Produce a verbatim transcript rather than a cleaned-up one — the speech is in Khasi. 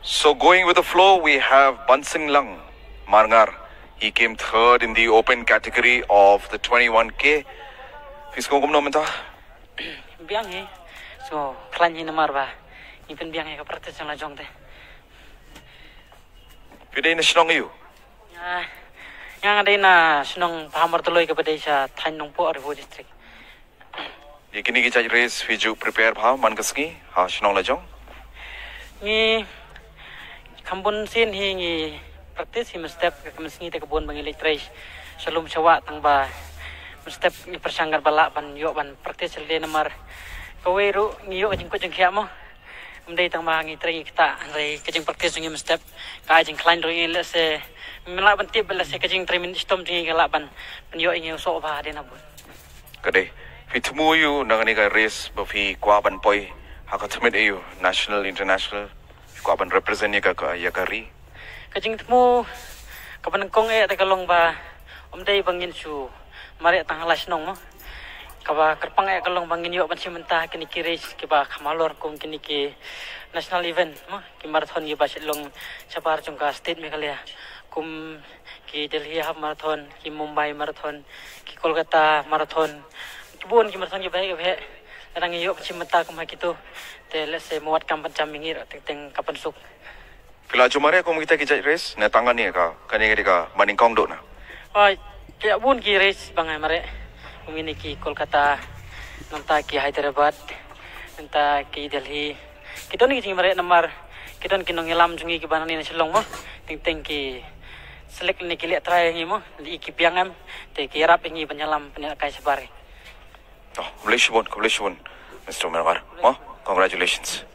So going with the flow, we have Bansing Lang Marngar. He came third in the open category of the twenty-one K. Phi sngew kumno mynta? Biang hi. So khlaiñ hi namar ba ngi pynbiang hi ka practice jong la jong te. Phi dei na shnong aiu? Nga nga dei na shnong Bhamartoloi kaba dei sha thaiñ Nongpoh, Ri Bhoi District. Ïa kine ki judge race phi ju prepare bha man ka sngi ha shnong la jong? Ngi kham bun sien hi ngi practice hi mynstep, ka mynsngi te ka bun ba ngi leit trei sha lum sha wah tang ba mynstep ngi pyrshang kat ba lah ban ïoh ban practice lade namar kawei ruh ngi ïoh ka jingkut jingkhiah mo. Ym dei tang ba ngi trei ngi ktah, hynrei ka jingpractice jong ngi mynstep ka ai jingkhlaiñ ruh ïa ngi, lehse ngim lah ban tip, lehse ka jingtrei mynstep jong ngi ka lah ban pynïoh ïa ngi u soh bha hadien habud. Ka dei. Phi thmu aiu na kane ka race ba phi kwah ban poi ha ka tmier aiu, national, international, phi kwah ban represent ïa ka, ka ïa ka ri? Ka jingthmu kaba nyngkong eh te ka long ba ym dei ba ngin shu mareh tang ha la shnong mo. Kaba kyrpang eh ka long ba ngin ïoh ban shim bynta ha kine ki race kiba kham halor kum kine ki national event mo, ki marathon kiba shet long shabar jong ka state Meghalaya, kum ki Delhi Half Marathon, ki Mumbai Marathon, ki Kolkata Marathon, ki bun ki marathon kiba heh kiba heh. Lada ngi ïoh ban shim bynta kum ha kito te lehse mut kam ban jam ïa ngi ruh, teng teng ka pynsuk. Phi la ju mareh kum kita ki judge race ne tang kane ka, kane ka dei kaba nyngkong duh na? Oi, ki bun ki race ba nga mareh, kum kine ki Kolkata, nangta ki Hyderabad, nangta ki Delhi. Ki don ki jingmareh namar ki don ki nongïalam jong ngi kiba nangne na Shillong mo. Teng teng ki select ne ki leh trai ïa ngi mo, ïa ki biang em, te ki ïarap ïa ngi ban ïalam pynïaid kai shabar. Oh, khublei shibun, khublei shibun, Mister Marngar mo. Congratulations.